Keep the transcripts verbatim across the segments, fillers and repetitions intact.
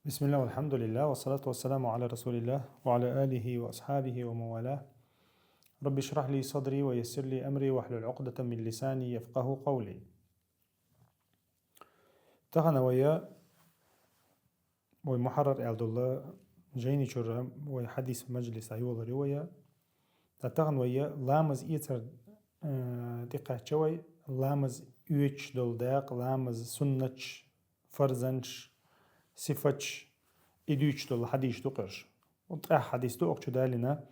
بسم الله والحمد لله والصلاة والسلام على رسول الله وعلى آله وأصحابه ومن والاه. رب اشرح لي صدري ويسر لي أمري واحلل عقدة من لساني يفقه قولي. Тахан вай, вай мухьаррар аьлла дола жайни чура вай хьадис мажлис дӀайолари вай. Ткъа тахан вай ламаз эцар, э, тӀекхаьчча вай, ламаз оьцуш дола дакъа, ламаз суннаташ, фарзанаш, сифаташ, и дуьйцуш дола хьадис ду кхерш. Ткъаь хьадис ду укх чу далийна,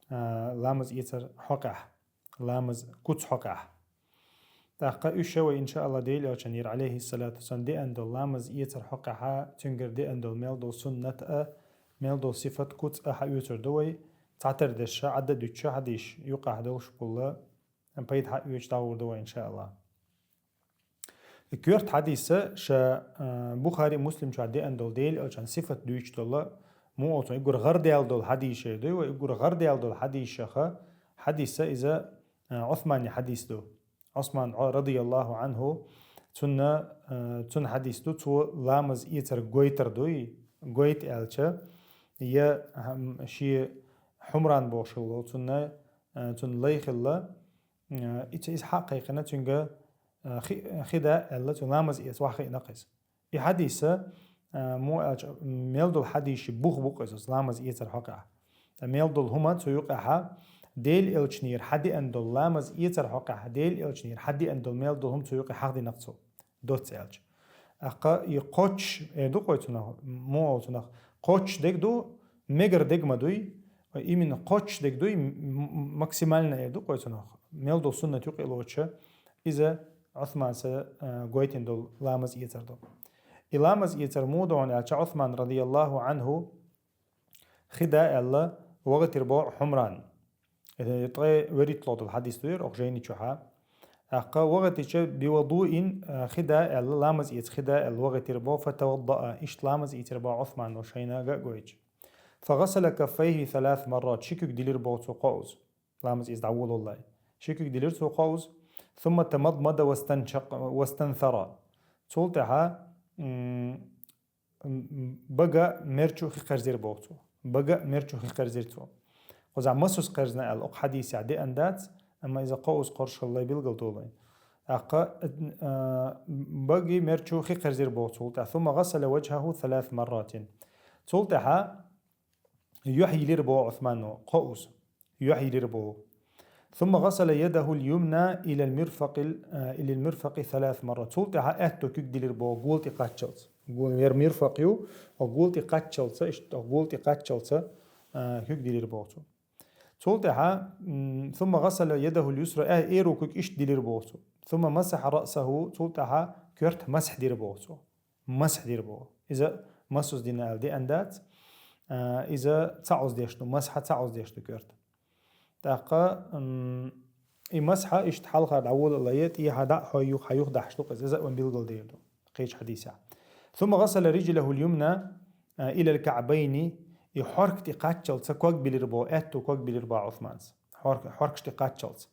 э, ламаз эцар хьокъехь, ламаз куц хьокъехь. ТӀаккха уьш вай, иншааллахӀ, Делан Элчанера, Ӏалайхиссалату вассалам, деана дола ламаз эцар хьокъехьа, цуьнгара деана дола мел дола суннат а, мел дола сифат куц а хьаоьцур ду вай, цхьатарра дешша, Ӏадда дуьтуша хьадис, юкъахь долуш болу пайда хьаоьцуш дӀагӀур ду вай, иншааллахӀ. Коьрта хьадиса ша, а, Бухари, Муслим чохь деана долу Делан Элчан сифат дуьйцуш долу, муха олу цунах, уггар гӀарадаьлла долу хьадисаш ду, вай уггар гӀарадаьлла долу хьадисаша, хьадиса иза, а, Ӏусмани хьадис ду. Ӏусман, Ӏо-, радияллаху Ӏанху, цунна, а, цунна хьадис ду, цо ламаз эцар гойтар дуй, гойта аьлча, я, хӀам-, шен Хьумран бохуш хилла, цунна, а, цунна лай хилла, а, иза, иза хьа а кхайкхина, цуьнга, а, хи-, хи да аьлла, цуьнга ламаз эца ваха хиъна кхеза. И хьадиса, а, муха аьлча, мел долу хьадисийн бух бу кхеза, ламаз эцар хьокъехь. Ткъа мел долу хӀума цу юкъехьа, Делан Элчанера хьадеана долу ламаз эцар хьокъехь, Делан Элчанера хьадеана долу мел долу хӀума цу юкъе хьахдина кхеза, доцца аьлча. ТӀаккха и кхоччуш, эр ду кхой цунах, муха олу цунах, кхоччуш дерг ду, мегар дерг ма дуй, именно кхоччуш дерг дуй, м-, м-, максимально эр ду кхой цунах, мел долу суннат юкъе лоцуша, иза Ӏусманса, а, гойтина долу ламаз эцар ду. И ламаз эцар муха ду хьуна аьлча, Ӏусман, радияллаху Ӏанху, хи да аьлла, вахийтира боху Хьумран. Э, ткъе вуьрхӀитталгӀа долу хьадис ду хӀара, укх жайни чохьа. ТӀаккха вахийтича, бивудуин, а, хи да аьлла, ламаз эца хи да аьлла, вахийтира боху, фатаваддаа, иштта ламаз эцира боху Ӏусмано шайна ган а гойтуш. ФагӀасала каффайхи салас маррат, ши куьг дилира боху цо кхузза. Ламаз эца дӀаволаллай. Ши куьг дилира цо кхузза. Сумма тамадмада вастаншакъ-, вастанфара. Цул тӀаьхьа, м, м, м, бага мер чу хи кхерзира боху цо. Бага мер чу хи кхерзира цо. Кхузахь масус кхерзина аьлла, укх хьадисехь деана дац, амма иза кхузза кхоршаллай билгал долу вайн. ТӀаккха, а, баги мер чу хи кхерзира боху цул тӀаьхьа. Сумма гӀасала ваджхаху салас марратин. Цул тӀаьхьа юьхь йилира боху Ӏусмано, кхузза. Юьхь йилира боху. Сумма гӀасала ядахул юмна илал мирфакъил, а, илал мирфакъи салас маррат. Цул тӀаьхьа аьтту куьг дилира боху, гола тӀе кхаччалц. Го-, ер мирфакъ ю, а гола тӀе кхаччалца, иштта гола тӀе кхаччалца, а, куьг дилира боху цо. Цул тӀаьхьа, м, сумма гӀасала ядахул юсра, а, эру куьг иштта дилира боху цо. Сумма масаха раъсаху, цул тӀаьхьа коьрта масхь дира боху цо. Масхь дира боху. Иза масус дина аьлла деана дац. А, иза цхьаъ оза деш ду, масхьа цхьаъ оза деш ду коьрта. ТӀаккха, м, и масхьа иштта хьалхара дӀаволаллай, тӀехьа дӀа а хьой юха, хьан юха дахьаш ду кхузза, иза а вайн билгал дер ду кхечу хьадисехь. Сумма гӀасала риджлахул юмна, а, илал каъбайни, и хьорка тӀе кхаччалца ког билира боху, аьтту ког билира боху Ӏусманас. Хьорка, хьоркаш тӀе кхаччалца.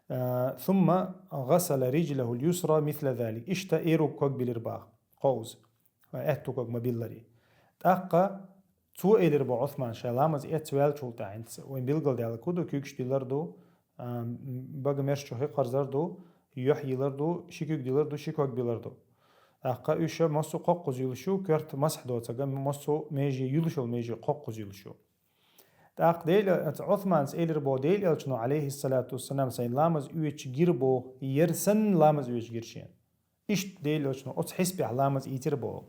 А, сумма гӀасала риджлахул юсра мисла залик. Иштта эру ког билира боху, кхузза. Аьтту ког ма-билларе. ТӀаккха цо элира боху Ӏусман, шайн ламаз эцна ваьллачул тӀаьхьа, хӀинца вайн билгал даьлла ку ду, куьгаш дилар ду, а, м, бага мер чу хи кхерзар ду, юьхь йилар ду, ши куьг дилар ду, ши ког билар ду. ТӀаккха уьш массо а кхоккхуза йолуш ю, коьрта масхь доцург, массо а меже йолуш йолу меже кхоккхуза йолуш ю. ТӀаккха Дела, Ӏусманас элира боху, Делан Элчано, Ӏалайхиссалату вассалам, сайн ламаз оьцуш гира боху, ер санна ламаз оьцуш гира шена. Иштта Делан Элчано оцу хьисапехь ламаз ийцира боху.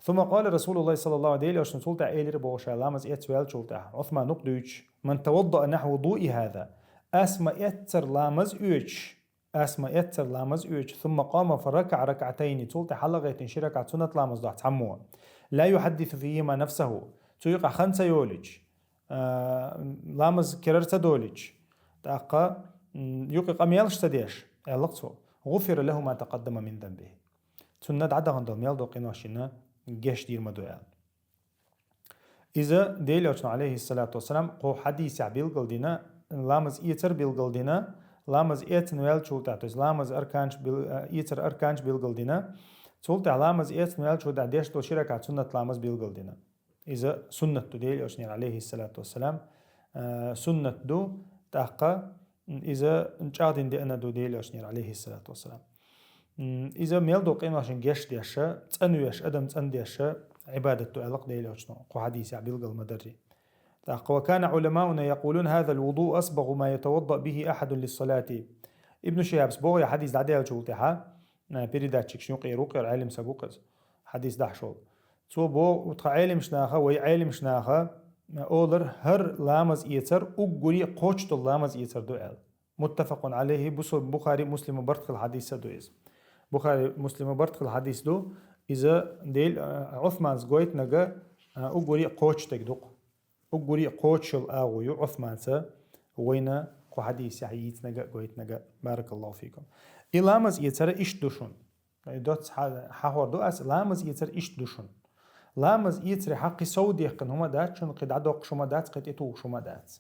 Сумма къала Расулуллахи саллаллаху, Делан Элчано цул тӀаьхьа элира боху, шайн ламаз эцна ваьллачул тӀаьхьа, Ӏусмана юкъа дуьйцуш: «Ман таваддаа нахьва вудуи хӀаза». Ас ма эццара ламаз оьцуш, ас ма эццара ламаз оьцуш, сумма къама фаракаъа ракаъатайни, цул тӀаьхьа хьалагӀеттина ши ракаъат суннат ламаз дахь цхьаммо. Ла юхьаддису фихима нафсаху, цу юкъахь хан ца йолуьйтуш, а, ламаз кирара ца долуьйтуш, тӀаккха, м, юкъе къамелаш ца деш, аьлла-кх цо: «ГӀуфира лаху ма такъаддама мин занбихи». Цунна дӀадахана долу мел долу къинош шена гечдийр ма ду аьлла. Иза Делан Элчано, Ӏалайхиссалату вассалам, кху хьадисехь билгал дина, ламаз эцар билгал дина, ламаз эцна ваьллачул тӀаьхьа, то есть ламаз арканаш бил-, а, эцар арканаш билгал дина, Цул тӀехьа ламаз эцна ваьлча, дӀа деш долу ши ракаӀат суннат ламаз билгал дина. Иза суннат ду Делан Элчанера, алейхиссалату вассалам. Э, суннат ду, тӀаккха иза чӀагӀдина деана ду Делан Элчанера, алейхиссалату вассалам. М, иза мел долу къиношна геш деша, цӀанвеш, адам цӀандеша, Ӏибадат ду аьлла-кх Делан Элчано, кху хьадисехь билгал ма дарри. ТӀаккха: «وكان علماؤنا يقولون: هذا الوضوء أصبغ ما يتوضأ به أحد للصلاة». Ибн Шихабс боху, я хьадис дӀадаьллачул тӀаьхьа, э, передатчикаш юкъера ву-кх иза, Ӏелим саг ву-кх иза, хьадис дахьаш волу. Цо боху, тхан Ӏелимаш наха, вай Ӏелимаш наха, э, олар, хӀара ламаз эцар уггаре а кхочуш долу ламаз эцар ду аьлла. Муттафакъун алейхи, Бусу-, Бухари, Муслима барт хилла хьадис а ду иза. Бухари, Муслима барт хилла хьадис ду, иза Дел-, а, Ӏусманца гойтинарг, а, уггаре а кхочуш дерг ду-кх. Уггаре а кхочушалла агӀо ю Ӏусманца вайна кху хьадисехь йийцинарг а, гойтинарг а. Баракаллаху фикум. И ламаз эцар иштта ду шуна. И доцца хьа-, хьахор ду ас, ламаз эцар иштта ду шуна. Ламаз эцаре хьан кхин сов дехкина хӀума дац шуна, кхин дӀадоккхуш хӀума дац, кхин тӀетухуш хӀума дац.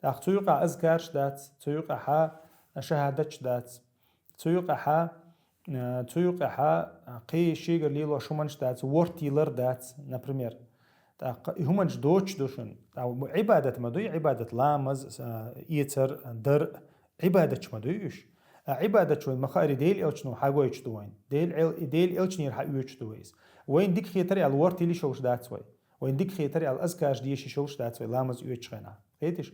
ТӀаккха цу юкъахь азкарш дац, цу юкъахь шахӀадатш дац, цу юкъахь, э, цу юкъахь кхин шегара лелош хӀуманаш дац, ворт йилар дац, например. ТӀаккха и хӀуманаш доцуш ду шуна. ТӀаккха Ӏибадат ма дуй, Ӏибадат, ламаз, э, эцар, дар, Ӏибадаташ ма дуй уьш. А Ӏибадаташ вайн ма хаъара Делан Элчано хьагойтуш ду вайн. Делан Эл-, и Делан Элчанера хьаоьцуш ду вай иза. Вайн дика хетар аьлла ворт йила йиш йолуш дац вай. Вайн дика хетар аьлла азкарш деша йиш йолуш дац вай ламаз оьцучу хенахь. Кхеташ?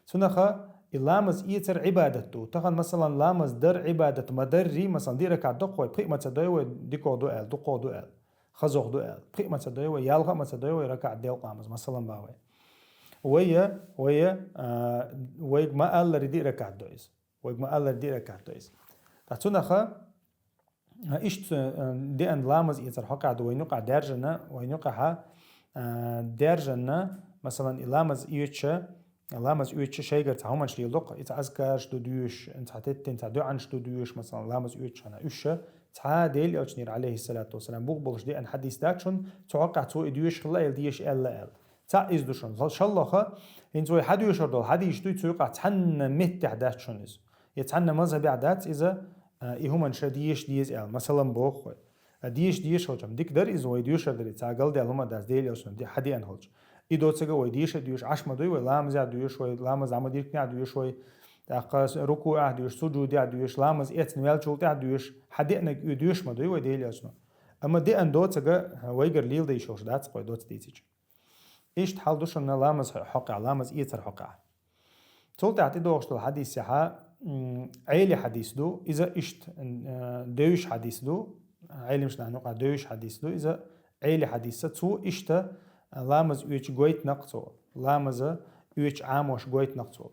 Цунаха и ламаз эцар Ӏибадат ду. Тахана, масалан, ламаз дар Ӏибадат ма дарри, масалан, диъ ракаӀат доккху вай, пхиъ ма ца дой вай, дикогӀа ду аьлла, дукхогӀа ду аьлла, хазогӀа ду аьлла, пхиъ ма ца дой вай, ялха а ма ца дой вай, ракаӀат делкъа ламаз, масалан, бан вай. Вайя, вайя, а, вайга ма-аллара диъ ракаӀат ду иза. Вайга ма-аллара диъ ракаӀат ду иза. Ткъа цунаха, а, иштта, а, деана ламаз эцар хьокъехь ду вайн юкъахь даьржина, вайн юкъахьа, а, даьржина, масалан, и ламаз оьцуша, ламаз оьцуша шайгара цхьа хӀуманаш леладо-кх, и цхьа азкарш ду доьшуш, цхьа теттина цхьа доӀанаш ду доьшуш, масалан, ламаз оьцучу хенахь уьш ша, цхьа Делан Элчанера, алейхиссалату вассалам, бух болуш деана хьадис дац шуна, цу хьокъехь цо и доьшуш хилла, и деша аьлла аьлла. Цхьаъ иза ду шуна. Шал-, шаллаха, хӀинца вай хьадоьшур долу хьадисаш дуй, цу юкъахь цхьанна меттехь дац шуна иза. Я цхьанна мазхабехь дац иза, а, и хӀуманаш деша деза аьлла. Масалан, боху вай. А, деша, деша хилча-м дика дара иза, вай доьшур дара, цхьа галдаьлла хӀума дац, Делан Элчано де-, хьадеана хилча. И доцург вай деша а доьшу, Ӏаш ма дуй вай, ламазехь а доьшу вай, ламаз дӀа ма диркинехь а доьшу вай, тӀаккха рукуӀехь а доьшу, сужудехь а доьшу, ламаз эцна ваьллачул тӀаьхьа а доьшу, хьадеанарг и доьшу ма дуй вай Делан Элчано. Амма деана доцург вайгара леладе йиш йолуш дац-кх вай доцца дийцича. Иштта хьал ду шуна ламаз хьокъехь, ламаз эцар хьокъехь. Цул тӀаьхьа тӀедогӀуш долу хьадисехьа, м, Ӏели хьадис ду, иза иштта, э, девзаш хьадис ду, Ӏелимаш нахана юкъахь девзаш хьадис ду, иза Ӏели хьадисса, цо иштта, э, ламаз оьцуш гойтинакх цо, ламаза оьцуш Ӏамош гойтинакх цо.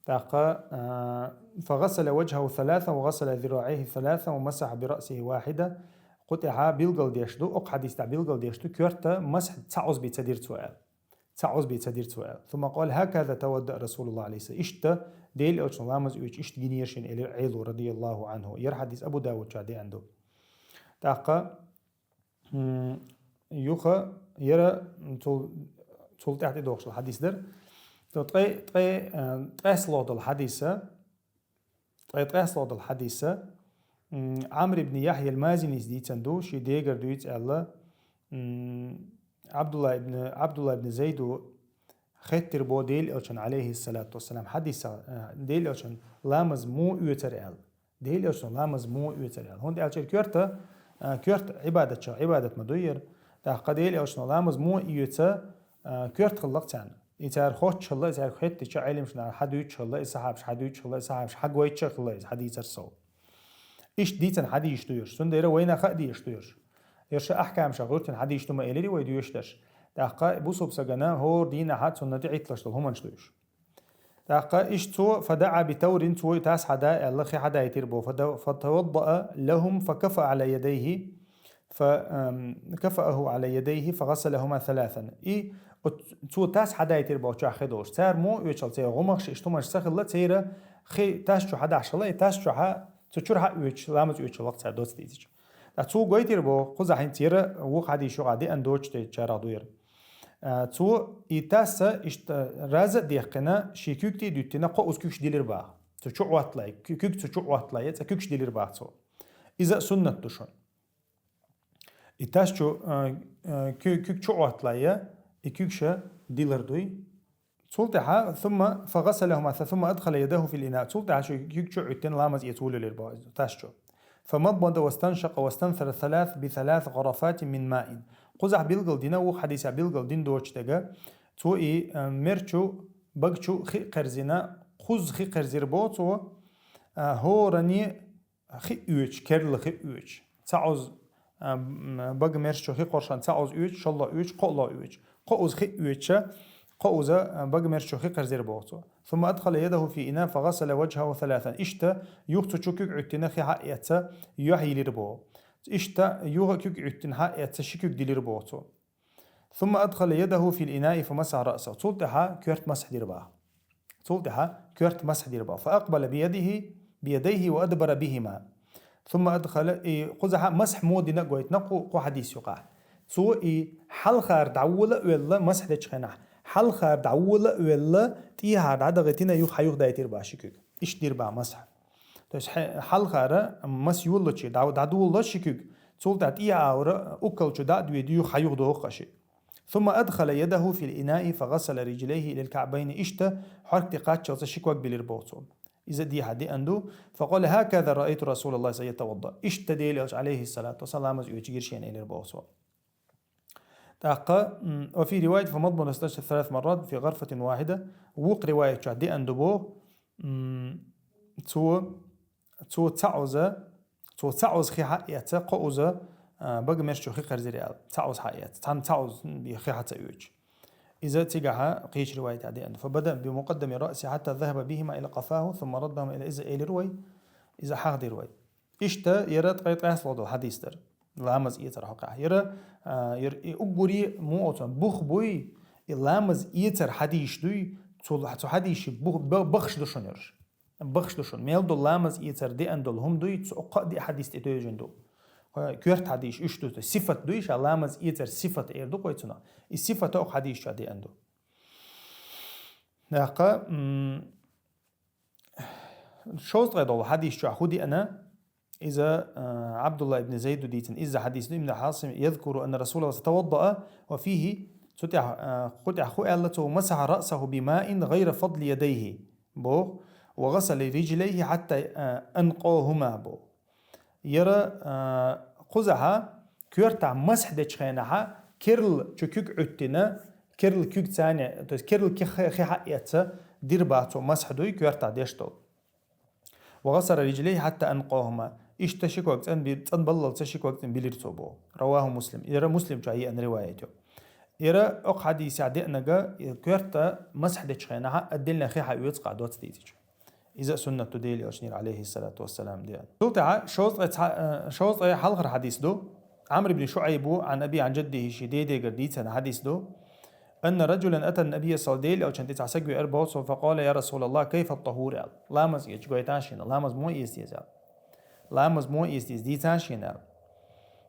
ТӀаккха, а, «فغسل وجهه ثلاثا وغسل ذراعيه ثلاثا ومسح برأسه واحدة». Кху тӀехьа билгал деш ду, окху хьадис тӀехь билгал деш ду, коьрта масхь цхьа Ӏузби ца дира цо аьлла. Цхьа Ӏузби ца дира цо аьлла. «ثم قال: هكذا توضأ رسول الله», алейхиссалам. Иштта, Делан Элчано ламаз оьцуш иштта гинера шена, элира Ӏело, радияллаху анху. Яра хьадис Абу Давуд чохь деана ду. ТӀаккха, М, юха яра цул, цул тӀаьхьа тӀедогӀуш долу хьадис дара. То ткъе, ткъе, э, ткъесналгӀа долу хьадиса, ткъе ткъесналгӀа долу хьадиса, м, Ӏамр ибн Яхья ал-Мазинис дийцина ду, шен дегара дуьйцу аьлла, м, Абдулла ибн, Абдулла ибн Зайду хеттира бо Делан Элчан, алейхиссалату вассалам, хьадиса, э, Делан Элчан ламаз муха оьцар аьлла. Делан Элчано ламаз муха оьцар аьлла. ХӀунда аьлча коьрта, а, коьрта Ӏибадат ча, Ӏибадат ма дуй яра. ТӀаккха Делан Элчано ламаз муха оьцу, а, коьрта хилла-кх царна. И цара хоттуш хилла, и цаьрга хеттича, Ӏелимаш нахана хьадуьйцуш хилла, и сахьабаш хьадуьйцуш хилла, и сахьабаш хьагойтуш хилла иза хьадийцар сов. Иштта дийцина хьадисаш ду ерш. Цундела вайна хаа дезаш ду ерш. Ерш ахькамаша гӀуьртина хьадисаш ду ма элира вай доьшуш дерш. ТӀаккха бусалба сагана хӀора дийнахьа цунна тӀе Ӏитталаш долу хӀуманаш ду уьш. ТӀаккха иштта цо, «فدعا بتور», цо и тас хьада аьлла, хи хьадайтира бо, «فد-, فتوضأ لهم فكفأ على يديه، ف-, ам, كفأه على يديه فغسلهما ثلاثا». И оц-, цо тас хьадайтира бо чохь хи долуш. Цара муха оьцуш хилла, церан гӀумагӀаш, иштта хӀуманаш ца хилла, церан хи тас чу хьадахьаш хилла, и тас чу хьа-, цу чуьра хьаоьцуш, ламаз оьцуш хилла-кх цара доцца дийцича. ТӀаккха цо гойтира бо, кхузахь хӀинца яра вукху хьадис юкъахь деана доцуш дерг чарах ду яра. А, цо и тасса иштта раза а дехкина, шен куьг тӀе а дуьттина, кхо уза куьгаш дилира баха. Цу чу Ӏотталай, куь-, куьг цу чу Ӏотталай, цкъа куьгаш дилира баха цо. Иза а суннат ду шуна. И тас чу, а, а, куь-, куьг чу Ӏоттале, и куьг ша дилар дуй. Цул тӀехьа, ثم فغسلهما، ثم أدخل يده في الإناء. Цул тӀехьа ший куьг чу Ӏуьттина ламаз эца волавелира боху тас чу. فمضمض واستنشق واستنثر ثلاث بثلاث غرفات من ماء. Кхузахь билгал дина, вукху хьадисехь билгал дина доцуш дерг, цо и, а, мер чу, бага чу хи кхерзина, кхузза хи кхерзира боху цо, а, хӀоранна хи оьцуш, керла хи оьцуш. Цхьа Ӏуза, а, м, бага мер чу хи кхоршан цхьа Ӏуза оьцуш, шоллагӀа оьцуш, кхоалгӀа оьцуш. Кхоуза хи оьцуш, кхоуза, а, бага мер чу хи кхерзира боху цо. ثم أدخل يده في إناء فغسل وجهه ثلاثا. Иштта, юха цу чу куьг Ӏуьттина хи хьаэца, юьхь йилира боху. Иштта, юха куьг Ӏуьттина хьаэца, ши куьг дилира боху цо. ثم أدخل يده في الإناء فمسح رأسه. Цул тӀаьхьа коьрта масхь дира боху. Цул тӀаьхьа коьрта масхь дира боху. فأقبل بيده، بيديه وأدبر بهما. ثم أدخل، и кхузахь масхь муха дина гойтина кху, кху хьадис юкъахь. Цо и хьалхара дӀавола а велла, масхь дечу хенахь, хьалхара дӀавола а велла, тӀехьара дӀадахийтина юха хьан юха дайтира боху ши куьг. Иштта дира боху масхь. То есть хье-, хьалхара мас йоллучи, дӀа-, дӀадолало ши куьг, цул тӀаьхьа тӀехьа а вара, уккал чу дӀа а доьду, юха хьан юха доху ши. ثم أدخل يده في الإناء فغسل رجليه إلى الكعبين. Иштта, хьорк тӀе кхаччалца ши ког билира боху цо. Иза дехьа деана ду. فقال: هكذا رأيت رسول الله صلى الله عليه وسلم يتوضأ. Иштта Делан Элча, алейхиссалату вассалам, ламаз оьцуш гира шена элира боху цо. ТӀаккха, м, وفي رواية: فمضمض واستنشق ثلاث مرات في غرفة واحدة. Вукху риваят чохь деана ду боху, м, цо, цо цхьа Ӏуза, цо цхьа Ӏуза хи хьаэца, кхоуза, а, бага мер чу хи кхерзира аьлла. Цхьа Ӏуза хьаэца. Цхьана цхьа Ӏуза хи хьа ца оьцуш. Иза цигахьа кхечу риваятехь деана ду. فبدأ بمقدم رأسه حتى ذهب بهما إلى قفاه ثم ردهما إلى. Иза элира вай, иза хьахдира вай. Иштта яра ткъе ткъаьслагӀа долу хьадис дара. Ламаз эцар хьокъехь. Яра, а, яра и уггури муха оцу бух буй, и ламаз эцар хьадийш дуй, цу, цу хьадийши бух, б-, бахаш ду шуна яраш. Бахаш ду шуна. Мел долу ламаз эцар деана долу хӀума дуй, цу кхаа диъ хьадис тӀе тевжина ду. Коьрта хьадийш уьш ду, сифат дуй, ша ламаз эцар сифат эр ду кхой цунах. И сифат окху хьадийш чохь деана ду. ТӀаккха, м, шовзткъе долу хьадис чохь хӀу деана, иза, а, Абдулла ибн Зайду дийцина, иза хьадис ду, ибн Хьасим: يذكر أن رسول الله توضأ وفيه، цу тӀехь, а, кху тӀехь хӀу аьлла цо: ومسح رأسه بماء غير فضل يديه, боху, وغسل رجليه حتى، а, أنقاهما, боху. Яра, а, кхузахьа, коьртахь масхь дечу хенахьа, керла чу куьг Ӏуьттина, керла куьг царна, то есть керла ки-, хи хьаэца, дира боху цо масхь дуй, коьртахь деш долу. وغسل رجليه حتى أنقاهما. Иштта ши ког цӀан би-, цӀан баллалца ши ког цӀан билира цо боху. رواه مسلم. Яра Муслим чохь еана риваят ю. Яра окху хьадисехь деанага, и коьрта масхь дечу хенахьа, отдельно хи хьаоьцу кху доцца дийцича. Иза а суннат ду Делан Элчанера, алейхиссалату вассалам, деана. Цул тӀаьхьа шовзткъе цхьа-, э, шовзткъе хьалхара хьадис ду. Ӏамр ибн ШуӀайбу, عن أبيه عن جده, шен дедегара дийцина хьадис ду. أن رجلا أتى النبي صلى الله عليه وسلم, Делан Элчанна тӀе цхьа саг веара боху цо, فقال: يا رسول الله، كيف الطهور؟ аьлла. Ламаз эцча гойтан шена, ламаз муха эца деза аьлла. Ламаз муха эца деза, дийцан шена аьлла.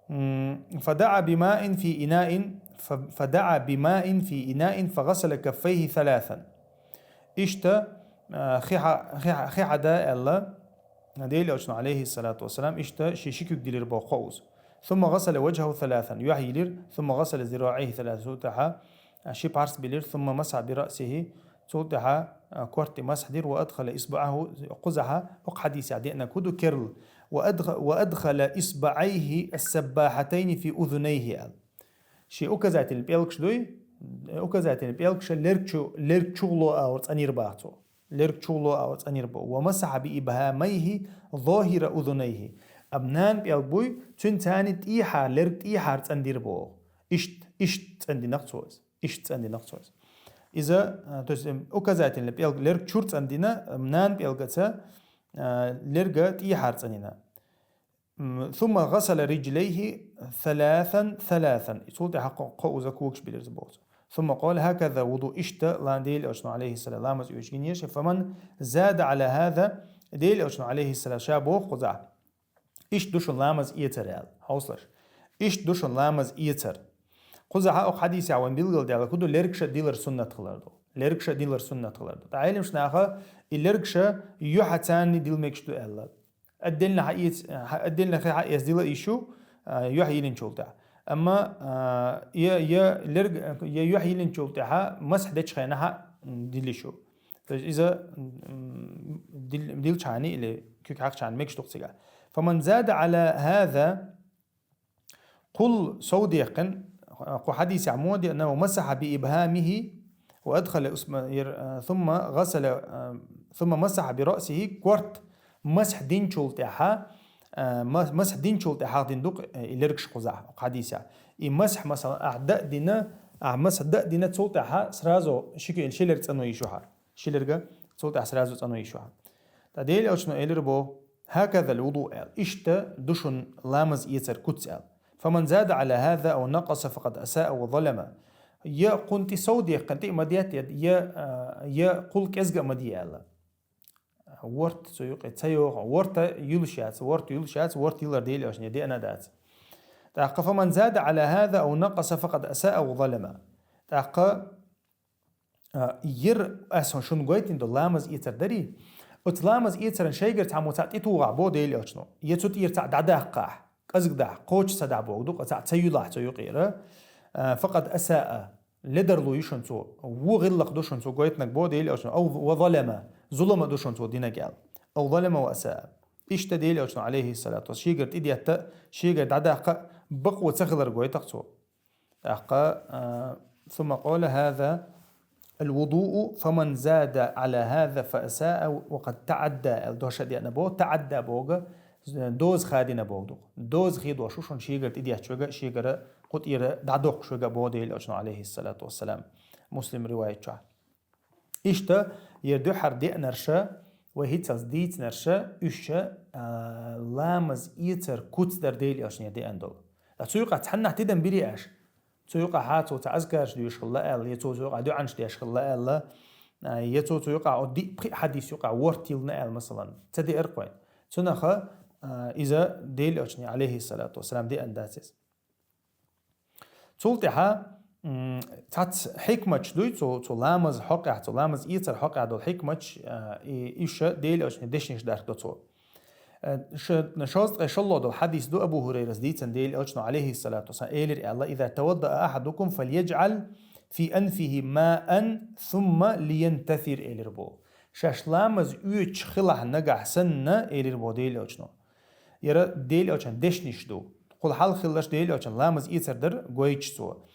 М, فدعا بماء في إناء، ف-، فدعا بماء في إناء فغسل كفيه ثلاثا. Иштта, а, хи хьа-, хи хьа-, хи хьада аьлла, Делан Элчано, алейхиссалату вассалам, иштта ши ши куьг дилира боху кхоуза. ثم غسل وجهه ثلاثا, юьхь йилира, ثم غسل ذراعيه ثلاثا, цул тӀаьхьа, а, ши пхьарс билира, ثم مسح برأسه, цул тӀаьхьа, а, корта масхь дира, وأدخل إصبعه, кхузахьа, окху хьадисехь деанаг хӀу ду керла, وأدخ-، وأدخل إصبعيه السباحتين في أذنيه аьлла. Шен указательный пӀелгаш дуй, указательный пӀелгаш лерг чу-, лерг чугӀло агӀор цӀанйира боху цо. Лерг чугӀло агӀор цӀанйира боху. ومسح بإبهاميه ظاهر أذنيه. Амма нана пӀелг буй, цуьнан царна тӀехьа, лерг тӀехьара цӀандира боху. Ишт, ишт цӀандинарг цо иза. Ишт цӀандинарг цо иза. Иза, а, то есть, м, указательный пӀелг лерг чура цӀандина, м, нана пӀелгаца, а, лерга тӀехьара цӀандина. М, ثم غسل رجليه ثلاثا ثلاثا. Цул тӀаьхьа кхо-, кхоуза когаш билира боху цо. ثم قال: هكذا الوضوء. Иштта ла-, Делан Элчано, алейхиссалам, ламаз оьцуш гинера шен. فمن زاد على هذا, Делан Элчано, алейхиссалам, ша боху кхузахь. Иштта ду шуна ламаз эцар аьлла. Хьовсалаш. Иштта ду шуна ламаз эцар. Кхузахьа окху хьадисехь вайн билгалдаьлла хӀу ду, лергаш а дилар суннат хилар ду. Лергаш а дилар суннат хилар ду. ТӀаккха Ӏеламнаха и лергаш а юьхьа царна дила мегаш ду аьлла. Отдельно хьаэц-, хьа-, отдельно хи хьаэца дила йиш ю, а, юьхь йиллинчул тӀаьхьа. Амма, а, я, я лерг-, я юхь йиллинчул тӀехьа масхь дечу хенахьа, м, дилла шу. То есть иза, м, дил-, дилчхьана или куьг хьакхчхьана мегаш ду-кх цигахь. فمن زاد على هذا, кхул совдеккхина, кху хьадисехь мо деана, ومسح بإبهامه وأدخل أصب-، ير-، ثم غسل، ثم مسح برأسه, корта масхь динчул тӀехьа, а, ма-, масхь динчул тӀехьа дина ду-кх, э, и лергаш кхузахь, кху хьадисехь. И масхь, масала, ахь дан а дина, ахь масхь дан а дина, цул тӀехьа сразу ши ке-, ши лерг цӀано йиш ю хьа. Ши лерг цул тӀехьа сразу цӀано йиш ю хьа. ТӀаккха Делан Элчано элира бо: هكذا الوضوء, аьлла. Иштта ду шун ламаз эцар куц, аьлла. فمن زاد على هذا أو نقص فقد أساء وظلم. Я кхунна тӀе совдеккхина, тӀе а ма детта, я, я, а, я кхул кӀезга а ма де, аьлла. Ворта цу юкъе ца йоху, ворта юлуш яц, ворта юлуш яц, ворта йиллар Делан Элчано деана а дац. ТӀаккха فمن زاد على هذا أو نقص فقد أساء وظلم. ТӀаккха, а, ер ас шуна гойтина долу ламаз эцар дарий? Оцу ламаз эцаран шайгара цхьаммо цхьаъ тӀетухахь бо Делан Элчано, я цу тӀера цхьаъ дӀадаккхахь, кӀезиг дахь, кхочуш ца дахь боху ду-кх, цхьаъ ца юьлахь цу юкъера, а, فقد أساء, ледарло ю шуна цо, вон гӀиллакх ду шуна цо гойтинарг бо Делан Элчано, أو وظلم, зулам а ду шуна цо динарг аьлла. أو ظلم وأساء. Иштта Делан Элчано, عليه الصلاة والسلام, шегара тӀедетта, шегара дӀадаккха бакъо ца хилар гойту-кх цо. ТӀаккха, а, ثم قال: هذا الوضوء، فمن زاد على هذا فأساء وقد تعدى, аьлла дош а деана бо, таӀадда боху, доза хадийна боху ду-кх. Доза хадош ду шуна шегара тӀедетташ верг а, шегара кху тӀера дӀадоккхуш верг а бо Делан Элчано, عليه الصلاة والسلام. Муслим риваят чохь. Иштта, ер дуьххьара деанарш а, вай хӀинццалц дийцинарш а, уьш а, а, ламаз эцар куц дара Делан Элчано деана долу. Ткъа цу юкъахь цхьаннахь тидам бирий аша? Цу юкъахь цо цхьа азкараш доьшуш хилла аьлла, я цо цу юкъахь дуьхьанаш деш хилла аьлла, а, я цо цу юкъахь о диъ-пхиъ хьадис юкъахь ворта йиллина аьлла, масалан, ца деара-кх вайна. Цунах, а, иза Делан Элчано, عليه الصلاة والسلام, деана дац иза. Цул тӀаьхьа, м, цхьацца хьикматаш дуй цу, цу ламаз хьокъехь, цу ламаз эцар хьокъехь долу хьикматаш, а, и, уьш а Делан Элчанан дешнаш дарх до цо. Э, ш-, шовзткъе шолгӀа долу хьадис ду Абу ХӀурайрас дийцина Делан Элчано, عليه الصلاة والسلام, элира аьлла: إذا توضأ أحدكم فليجعل في أنفه ماء ثم لينتثر, элира бо. Шаьш ламаз оьцуш хилахь нагахь санна, элира бо Делан Элчано. Яра Делан Элчанан дешнаш ду. Кхул хьалха хилларш Делан Элчанан ламаз эцар дара гойтуш цо.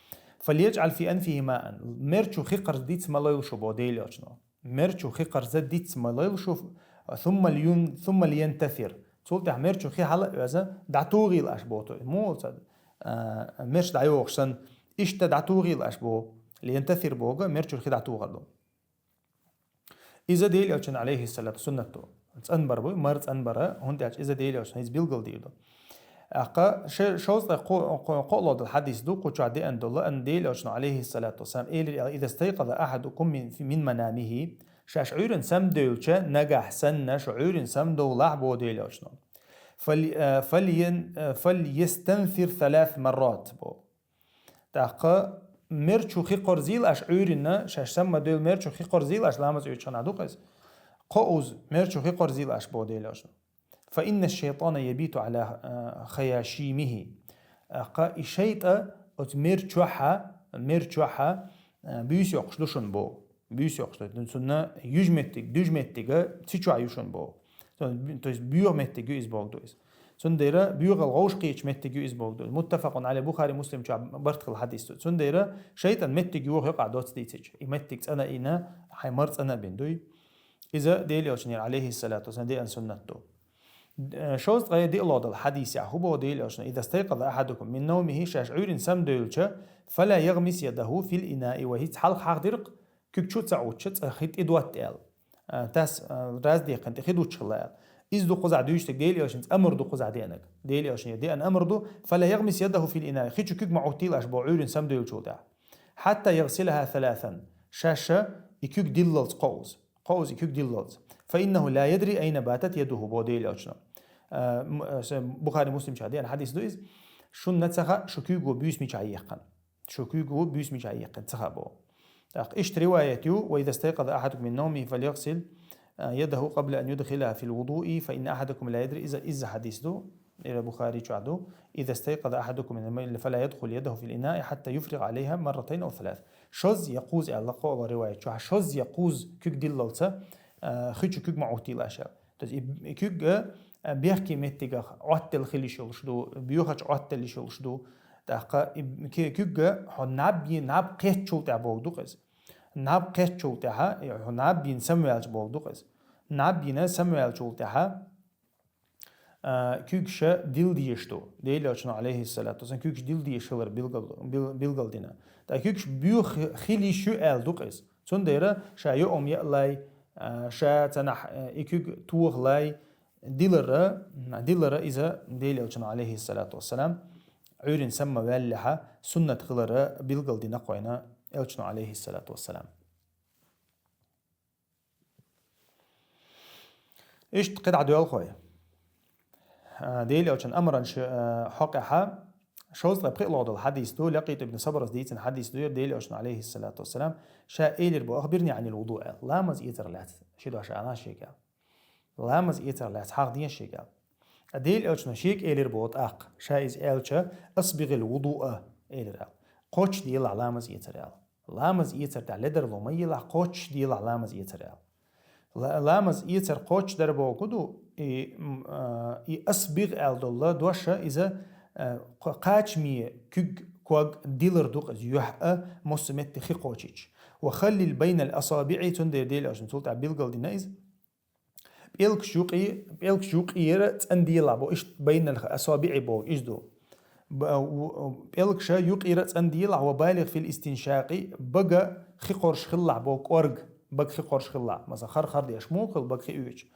فليجعل في أنفه ماء. Мер чу хи кхарза диц ма лойла шу бо Делан Элчано. Мер чу хи кхарза диц ма лойла шу, ثم لين-، ثم لينتثر. Цул тӀаьхьа мер чу хи хьала а оьзна, дӀатухийла аша бо цо. Муха ца, а, мерш дӀайохуш санна, иштта дӀатухийла аша бо. لينتثر боху, мер чуьра хи дӀатухар ду. Иза Делан Элчанан, عليه الصلاة, суннат ду. ЦӀанбар бу, мар цӀанбар, хӀунда аьлча иза Делан Элчано хӀинца билгал дийр ду. ТӀаккха ше-, шовзткъе кхо-, кхо-, кхоалгӀа долу хьадис ду, кху чохь деана долу, ан Делан Элчано, عليه الصلاة والسلام, элира аьлла: إذا استيقظ أحدكم من، من منامه, шаьш Ӏуьйранна самадевлча, нагахь санна шу Ӏуьйранна самадовлахь, бо Делан Элчано. فل-، э, فلين-، э, فليستنثر ثلاث مرات, бо. ТӀаккха мер чу хи кхорзийла аша Ӏуьйранна, шаьш самадевлла мер чу хи кхорзийла аша, ламаз оьцуш хенахь ду-кх иза. Кхоуза мер чу хи кхорзийла аша, бо Делан Элчано. فإن الشيطان يبيت على، э, خياشيمه. ТӀаккха и шайтӀа оцу мер чохьа, мер чохьа, э, буьйса йоккхуш ду шуна, бо. Буьйса йоккхуш ду. Цунна юьжа меттиг, дуьжа меттига цу чохь ю шуна, бо. То есть боьха меттиг ю иза, боху ду иза. Цундела боьхалла вовшахкхеташ меттиг ю иза, боху ду иза. متفق عليه, Бухари, Муслим чохь барт хилла хьадис ду. Цундела шайтӀан меттиг йоху юкъахь доцца дийцича, и меттиг цӀана а йина, хьайн мар цӀана а бина дуй. Иза Делан Элчанера, عليه الصلاة والسلام, деана суннат ду. Э, шовзткъе диъалгӀа долу хьадисехь хӀун боху Делан Элчано: إذا استيقظ أحدكم من نومه, шаьш Ӏуьйранна самадевлча, فلا يغمس يده في الإناء, вай хӀинца хьалха хьахдира-кх, куьг чу а ца Ӏуттуш, цкъа хи тӀедотта аьлла. А, тас, а, раздеккхина тӀе хи дуттуш хилла аьлла. Иза ду кхузахь дуьйцуш дерг, Делан Элчанца амар ду кхузахь деанарг. Делан Элчанера деана амар ду: فلا يغمس يده في الإناء, хи чу куьг ма Ӏуттийла аша, боху, Ӏуьйранна самадевлчул тӀаьхьа. حتى يغسلها ثلاثا, шаьш и куьг диллалц кхоуза. Кхоуза и куьг диллалц. فإنه لا يدري أين باتت يده, боху Делан Элчано. А, м-, а, с-, Бухари, Муслим чохь деана хьадис ду иза. Шуна ца хаьа, шу куьйго буьйса мичахь еккхина. Шу куьйго буьйса мичахь еккхина ца хаьа, боху. ТӀаккха иштта риваят ю: وإذا استيقظ أحدكم من نومه فليغسل، а, يده قبل أن يدخلها في الوضوء، فإن أحدكم لا يدري, иза, иза хьадис ду. Ира Бухари чу ду: «إذا استيقظ أحدكم من النوم فلا يدخل يده في الإناء حتى يفرغ عليها مرتين أو ثلاث». Шозза я кхузза аьлла кхоалгӀа риваят чу, шозза я кхузза куьг диллалца, а, хи чу куьг ма Ӏоттийла аша. То есть и, и куьг, а, бехке меттигах Ӏоттаделла хила йиш йолуш ду, боьхача Ӏоттаделла йиш йолуш ду. ТӀаккха и ки-, куьг хьо наб йи-, наб кхеттачул тӀехьа богу ду-кх иза. Наб кхеттачул тӀехьа, и хьо наб йина самаваьлча богу ду-кх иза. Наб йина самаваьллачул тӀехьа, а, куьгаш дилла дезаш ду. Дела Элчано, алейхиссалату вассалам, куьгаш дилла дезаш хилар билгал-, бил-, билгалдина. ТӀаккха куьгаш боьха хила йиш ю аьлла ду-кх иза. Цундела ша йоам яалай, а, ша цанахь, а, и куьг тохалай, дилара, дилара иза Дела Элчано, алейхиссалату вассалам, Ӏуьйрана самаваьллехьа, суннат хилара билгалдина-кх вайна Элчано, алейхиссалату вассалам. Иштта кхидӀа доьлху вай. А, Дела Элчан амран ш-, а, хьокъехьа, шовзткъе пхиълагӀа долу хьадис ду, Лакъит ибн Сабрас дийцина хьадис ду, яра Дела Элчана, алейхиссалату вассалам, ша элира боху: «أخبرني عن الوضوء», аьлла, ламаз эцар лаьцна, ши дош ала шега аьлла. Ламаз эцар лаьцна хьахден шега аьлла. А Дела Элчано шега элира боху тӀаккха, ша иза аьлча: «أسبغ الوضوء», элира аьлла. Кхоччуш делахь ламаз эцар аьлла. Ламаз эцар тӀехь ледарло ма елахь, кхоччуш делахь ламаз эцар аьлла. Ла-, ламаз эцар кхоччуш дар боху ду, и, м, а, и асбигъ аьлла долу дош, иза, а, кхо-, кхачаме куьг, ког дилар ду-кх иза, юьхь а, массо а метте хи кхочийча. «وخلل بين الأصابع», цундела Дела Элчано цул тӀаьхьа билгалдина иза. ПӀелгаш юкъе-, пӀелгаш юкъера цӀанделахь бо, иштта «بين الأصابع» бо, иза ду. Б-, у-, пӀелгаш юкъера цӀанделахь, «وبالغ في الاستنشاق», бага хи кхорш хилалахь бо, кӀорга бага хи кхорш хилалахь. Масала, хар-хар деш муха хила бага хи оьцуш,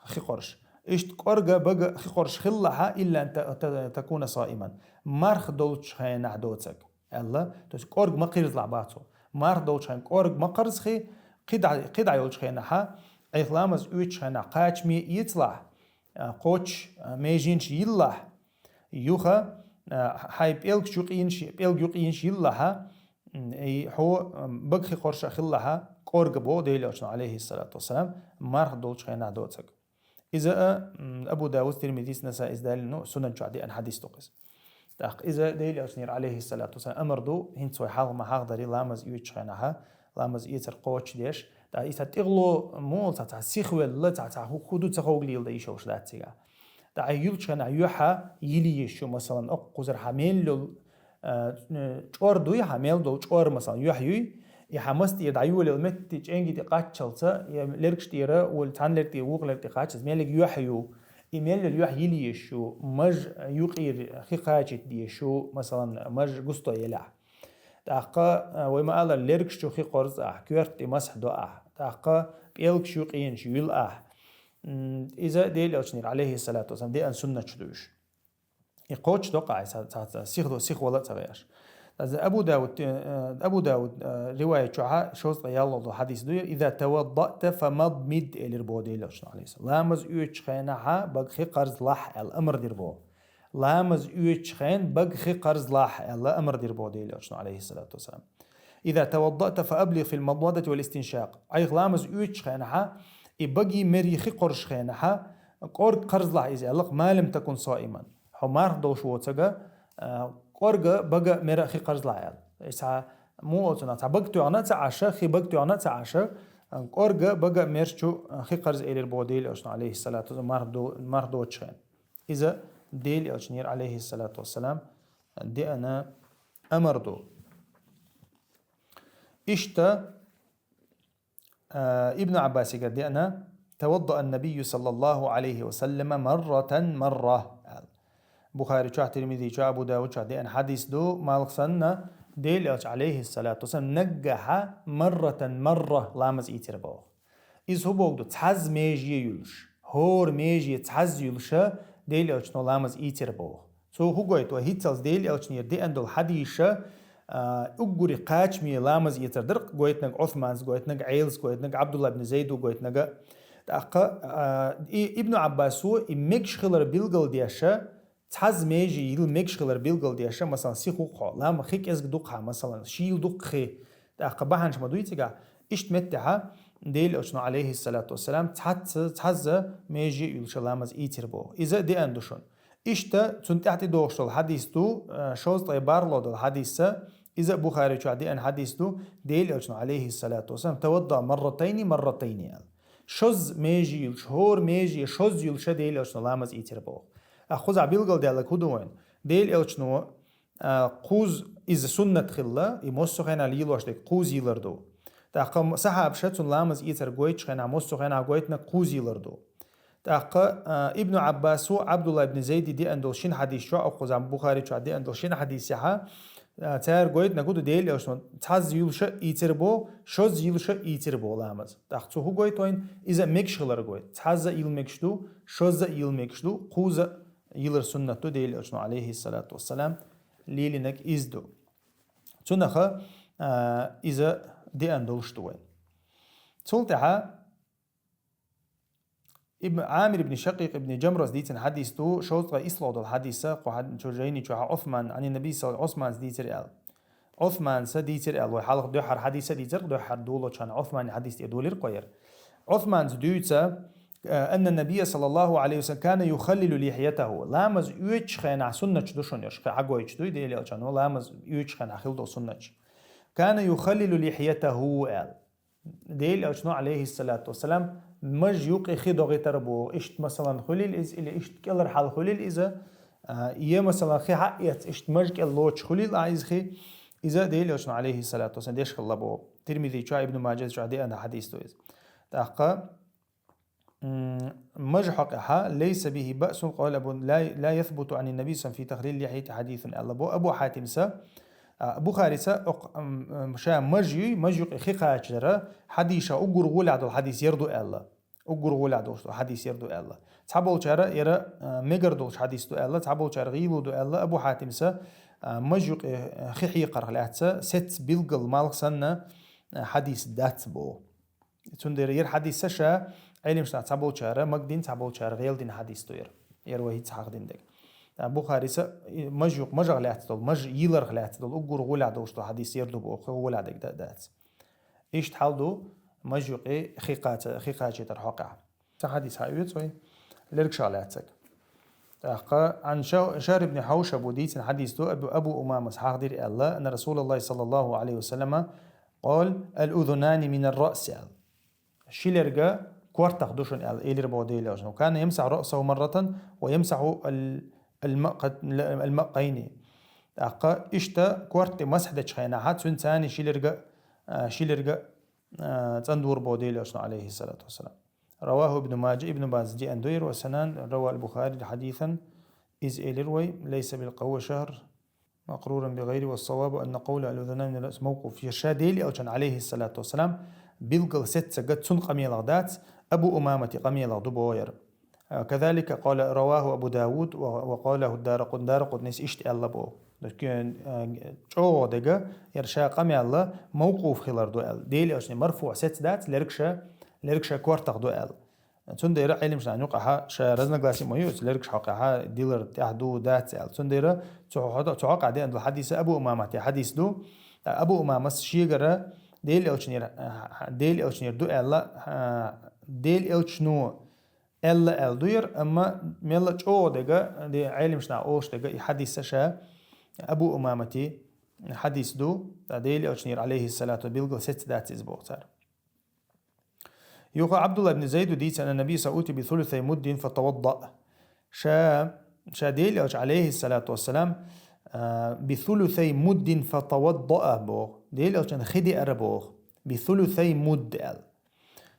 хи кхорш. Иштта кӀорга бага хи кхорш хилалахь, «إلا أن ت-، ت-، تكون صائما», марха долчу хенахь доцург аьлла, то есть кӀорга ма кхирзалахь боху цо. Марха долчу хенахь кӀорга ма кхарзахь, кхидӀа, кхидӀа йолчу хенахь, Ӏайха ламаз оьцучу хенахь кхачаме эцалахь, а, кхоччуш, а, меженаш йиллахь, юха, а, хьайн пӀелгаш юкъенаш, пӀелг юкъенаш йиллахь, м, и хьо, м, бага хи кхорш хилалахь, кӀорга боху Дела Элчано, алейхиссалату вассалам, марха долчу хенахь доцург. Иза а, м, Абу Давуда, Тирмизис, Насаис далийна, ну, Сунан чохь деана хьадис ду-кх иза. ТӀаккха иза Дела Элчанера, алейхиссалату вассалам, амар ду, хӀинца вай хьалха ма хьахдарий, ламаз оьцучу хенахь, ламаз эцар кхоччуш деш. ТӀаккха иза тӀехула муха цхьа, цхьа сихвелла, цхьа, цхьа хӀу-, хӀу ду ца ховгалийла дан йиш йолуш дац цигахь. ТӀаккха юьллучу хенахь юьхь йила езаш ю, масалан, оккхузара хьан мел йолу, а, чӀор дуй хьан, мел долу чӀор, масалан, юьхь юй, и хьан мас тӀера дӀайолаелла метте чӀенги тӀе кхаччалца, я лергаш тӀера, вуьлла цхьана лерг тӀе, вукху лерг тӀе кхаччалца, мел ерг юьхь ю, и мел йолу юьхь йила езаш ю, маж юкъера хи кхачийта дезаш ю, масалан, маж густо елахь. ТӀаккха, а, вай ма-аллара, лергаш чу хи кхорзу ахь, коьрта тӀе масхь до ахь, тӀаккха пӀелгаш юкъенаш юьллу ахь. М, иза Дела Элчанера, алейхиссалату вассалам, деана суннаташ ду уьш. И кхоччуш до-кх ахь, ца, ца, ца, сих до, сихвала а ца веш. Аса Абу Давуд, э, Абу Давуд, э, риваят чохь шовзткъе ялхалгӀа долу хьадис ду: «إذا توضأت فمضمض», элира боху Дела Элчано, алейхиссалам. Ламаз оьцучу хенахь бага хи кхарзалахь аьлла, амар дира боху. Ламаз оьцучу хенахь бага хи кхарзалахь аьлла, амар дира боху Дела Элчано, алейхиссалату вассалам. «إذا توضأت فأبلغ في المضمضة والاستنشاق». Ӏайха ламаз оьцучу хенахь, и баги мери хи кхорш хенахь, кӀорга кхарзалахь иза аьлла-кх, «ما لم تكن صائما». Хьо марха долуш воцург, а, кӀорга бага мера хи кхарзалахь аьлла. Иза цхьа муха оцунах, цхьа бага тоьхна а ца Ӏаш, хи бага тоьхна а ца Ӏаш, а, кӀорга бага мер чу, а, хи кхарза элира боху Дела Элчано, алейхиссалату вассалам, марха до-, марха доцучу хенахь. Иза Дела Элчанера, алейхиссалату вассалам, деана амар ду. Иштта, а, Ибн Ӏаббасигара деана: «توضأ النبي صلى الله عليه وسلم مرة مرة», аьлла. Бухари чохь, Тирмизи чохь, Абу Давуд чохь деана хьадис ду, малх санна, Дела Элча, алейхиссалату вассалам, наггахьа «مرة مرة» ламаз ийцира боху. Иза хӀун боху ду? Цхьазза меже юьллуш. ХӀора меже цхьазза юьллуша Дела Элчано ламаз ийцира боху. Цо хӀун гойту? ХӀинццалц Дела Элчанера деана долу хьадисаш, а, уггуре кхачаме ламаз эцар дара-кх гойтинарг, Ӏусманас гойтинарг, Ӏелас гойтинарг, Ӏабдулла ибн Зайда гойтинарг. ТӀаккха, а, и Ибн Ӏаббасо и мегаш хилар билгалдеша, цхьазза меже йила мегаш хилар билгалдеша, масалан, сих ву-кх хьо, лам хи кӀезиг ду-кх хьан, масалан, шийла ду-кх хи, тӀаккха бахьанаш ма дуй цигахь, иштта меттехьа, Дела Элчано, алейхиссалату вассалам, цхьацца, цхьазза меже а юьллуша ламаз ийцира боху. Иза деана ду шуна. Иштта цунна тӀехь тӀедогӀуш долу хьадис ду, э, шовзткъе бархӀ долу хьадис, иза а Бухари чохь деана хьадис ду, Делан Элчано, алейхиссалату вассалам, «توضأ مرتين مرتين» аьлла. Шозза меже йолуш, хӀора меже шозза йолуш Делан Элчано ламаз ийцира боху. Ахь кхузахь билгалдаьлларг хӀун ду вайна? Делан Элчано, а, кхузза иза суннат хилла, и массо а хенахь лелош дерг кхузза йилар ду. ТӀаккха сахьабаша цунна ламаз ийцар гойтучу хенахь, массо а хенахь гойтинарг кхузза йилар ду. ТӀаккха, а, Ибн Ӏаббасо, Ӏабдулла ибн Зайди деана долу шина хьадис чохь, оха кхузахь Бухари чохь деана долу шина хьадисехь, а, цара гойтинарг хӀун ду, Делан Элчано цхьазза йилуш а ийцира боху, шозза йилуш а ийцира боху ламаз. ТӀаккха цо хӀун гойту вайна? Иза а мегаш хилар гойту. Цхьазза а йила мегаш ду, шозза а йила мегаш ду, кхузза а йилар суннат ду Делан Элчано, алейхиссалату вассалам, лелийнарг иза ду. Цунах, а, иза деана долуш ду вайна. Цул тӀаьхьа Ибн Ӏамир ибн Шакъикъ ибн Джамрас дийцина хьадис ду, шовзткъе исс долу хьадис, кху хьад-, чу жайни чохь Ӏусман, Ӏани Наби сал-, Ӏусманца дийцира аьлла. Ӏусманца дийцира аьлла, вай хьалха дуьххьара хьадис а дийцира, дуьххьара долучу хьадис тӀе долийра кхуьйра. Ӏусманца дуьйцу, э, «أن النبي صلى الله عليه وسلم كان يخلل لحيته». Ламаз оьцучу хенахь суннаташ ду шуна, уьш хьагойтуш ду, Делан Элчано ламаз оьцучу хенахь хилла долу суннаташ. «كان يخلل لحيته» аьлла. Делан Элчано, алейхиссалату вассалам, маж юкъе хи догӀуьйтура боху. Иштта, масалан, хуьлийла иза, или иштта кӀелхьара хьала хуьлийла иза, а, е, масалан, хи хьаэца, иштта маж кӀел лоцуш хуьлийла а иза хи, иза Делан Элчано, алейхиссалату вассалам, деш хилла боху. Тирмизи чохь, Ибн Мажа чохь деана хьадис ду иза. ТӀаккха, м, мажа хьокъехь, «ليس به بأس», قال أبو، «لا، لا يثبت عن النبي صلى الله عليه وسلم في تخليل اللحية حديث», аьлла боху Абу Хьатимса, а, Бухариса, окх-, м, м, ша маж юй, маж юкъе хи кхачара, хьадиса уггар гӀолехь долу хьадис яр ду аьлла. Уггар гӀолехь долуш долу хьадис яр ду аьлла. Цхьаболчара яра, а, мегар долуш хьадис ду аьлла, цхьаболчара гӀийла ду аьлла, Абу Хьатимса, а, маж юкъе, а, хи хьекхарх лаьцна, сецца билггал малх санна, а, хьадис дац боху. Цундела яра хьадиса ша, Ӏелимаш нах цхьаболчара, магдина цхьаболчара гӀелдина хьадис ду яра. Яра вай хӀинца хьахдина дерг. А, Бухариса, и, маж юкъ-, мажах лаьцна долу, маж йиларх лаьцна долу, уггар гӀолехь долуш долу хьадис яр ду боху, гӀолехь дерг да-, дац. Иштта хьал ду, маж юкъе хи кхаца-, хи кхачийтар хьокъехь. Цхьа хьадис хьаоьцу вай, лергашах лаьцнарг. ТӀаккха, Ӏан Ша-, Шахр ибн Хьавшаб дийцина хьадис ду, Абу, Абу Умамас хьахдира аьлла, анна Расулаллахи саллаллаху алейхи ва саллама, къала, «الأذنان من الرأس», аьлла. Ши лерга кортах ду шуна аьлла, элира боху Делан Элчано. «كان يمسح رأسه مرة ويمسح ال-، المق-، المقطعين». ТӀаккха иштта корта тӀе масхь дечу хенахь, цуьнан царна ши лерга, а, ши лерга, а, цӀандора боху Делан Элчано, алейхиссалату вассалам. رواه ابن ماجه, Ибн Мажа деана ду яра, ва санан, رواه البخاري حديثا, иза элира вай, ليس بالقوي شهر مقرورا بغيره, والصواب أن قول الأذنان من الرأس موقوف. Ша Делан Элчано, алейхиссалату вассалам, билггал сеццарг цуьнан къамелах дац, Абу Умаматан къамелах ду боху яра. كذلك قال رواه أبو داود و-، وقاله الدارقطني, Даракъутнис иштта аьлла боху. ЧӀогӀа дерг, яра ша къамел мавкъуф хилар ду аьлла. Делан Элчанан марфуӀ сецца дац, лергаша, лергаша кортах ду аьлла. Цундела Ӏелимаш нахана юкъахь ша разногласи ма ю, оцу лергаш хьокъехь дилар тӀехь ду, дац аьлла. Цундела цу хьо-, цу хьокъехь деана долу хьадис Абу Умаматан хьадис ду. Абу Умамас шегара Делан Элчанера, Делан Элчанера ду аьлла, Делан Элчано аьлла аьлла ду яра, амма мелла а чӀогӀа дерг, де Ӏелимаш наха олуш дерг, и хьадис ша Абу Умаматан хьадис ду, ткъа Делан Элчанера, алейхиссалату, билггал сецца дац иза боху цара. Юха Абдулла ибн Зайда дийцина, анна Наби саллаллаху алейхи ва саллама утия би сулусай муддин фатавадда. Ша, ша Делан Элча, алейхиссалату вассалам, а, би сулусай муддин фатавадда боху. Делан Элчана хи деара боху. Би сулусай мудд аьлла.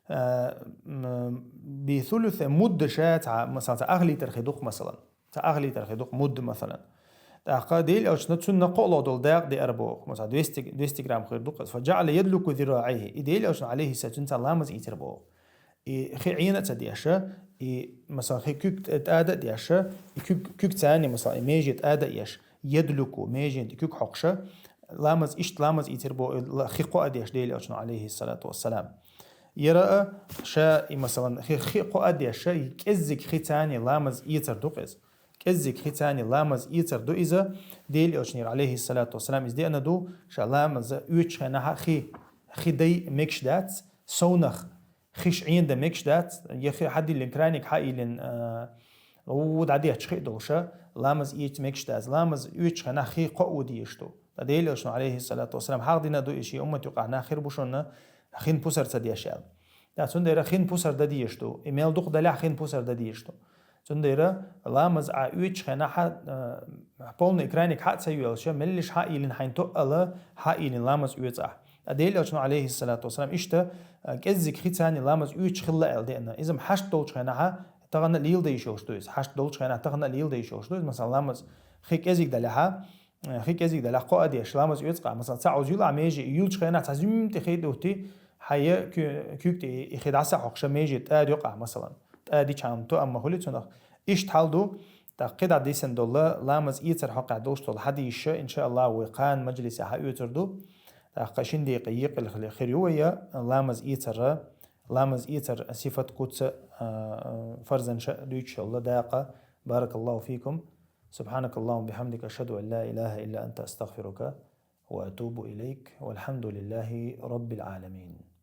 А, м, би сулусай мудд ша цхьа, масалан, цхьа ах литр хи ду-кх, масалан. Цхьа ах литр хи ду-кх мудд, масалан. ТӀаккха Делан Элчано цунна кхоалгӀа долу дакъа деара боху. Масалан, двести, двести грамм хир ду-кх иза. Фаджа'ала ядлуку зира'айхи. И Делан Элчано, алейхиссалам, цуьнца ламаз ийцира боху. И хи Ӏийна а ца деш, и, масалан, хи куьг тӀада а деш, и куьг, куьг царна, масалан, и меже тӀада а еш, ядлуку, межен тӀе куьг хьокхуш, ламаз, иштта ламаз ийцира боху, и ла-, хи кхоа деш Делан Элчано, алейхиссалату вассалам. Яра а ша, и, масалан, хи, хи кхоа деш, и кӀеззиг хи царна ламаз ийцар ду-кх иза. КӀеззиг хи царна ламаз ийцар ду иза, Делан Элчанера, алейхиссалату вассалам, иза деана ду, ша ламаз оьцучу хенахь хи, хи дай мегаш дац, совнах хиш Ӏийна дан мегаш дац, я хи хьадиллина, краник хьаиллина, а, Ву дӀадетташ хи а долуша, ламаз эца мегаш дац, ламаз оьцучу хенахь хи кхоа дезаш ду. Ткъа Делан Элчано, алейхиссалату вассалам, хьахдина ду и шен уммат юкъахь нах хир бу шуна, хин пусар ца деш аьлла. Да, цундела хин пусар дан дезаш ду. И мел дукха далехь хин пусар дан дезаш ду. Цундела ламаз а оьцучу хенахь, э, полный экраник хьа а ца йоьлуша, меллиш хьа а йиллина хьайн тоъала, хьа а йиллина ламаз оьцу ахь. Ткъа Делан Элчано, алейхиссалату вассалам, иштта, э, кӀеззиг хи царна ламаз оьцуш хилла аьлла деана. Иза хьашт долчу хенахь, тахана лийла дан йиш йолуш ду иза. Хьашт долчу хенахь тахана лийла дан йиш йолуш ду иза. Масала, ламаз хи кӀеззиг далехь, э, хи кӀеззиг далехь кхоа деш, ламаз оьцу ахь. Масала, цхьа Ӏузийла ахь меже, юьллучу хенахь цхьа зуьмти хи дутти, хьан я куь-, куьг тӀе и хи дӀасахьокхуша меже тӀа доккху ахь, масала. ТӀа дичхьана тоам ма хуьлу цунах. Иштта хьал ду, тӀаккха кхидӀа дисина долу, ламаз эцар хьокъехь долуш долу хьадисаш, иншааллахӀ, вай кхана мажлисехь хьаоьцур ду. ТӀаккха шина декъе екъалхиле хир ю вай, ламаз эцара, ламаз эцар сифат куц а, а, фарзанаш а дуьйцуш йолу дакъа. بارك الله فيكم. سبحانك اللهم وبحمدك، أشهد أن لا إله إلا أنت، أستغفرك وأتوب إليك. والحمد لله رب العالمين.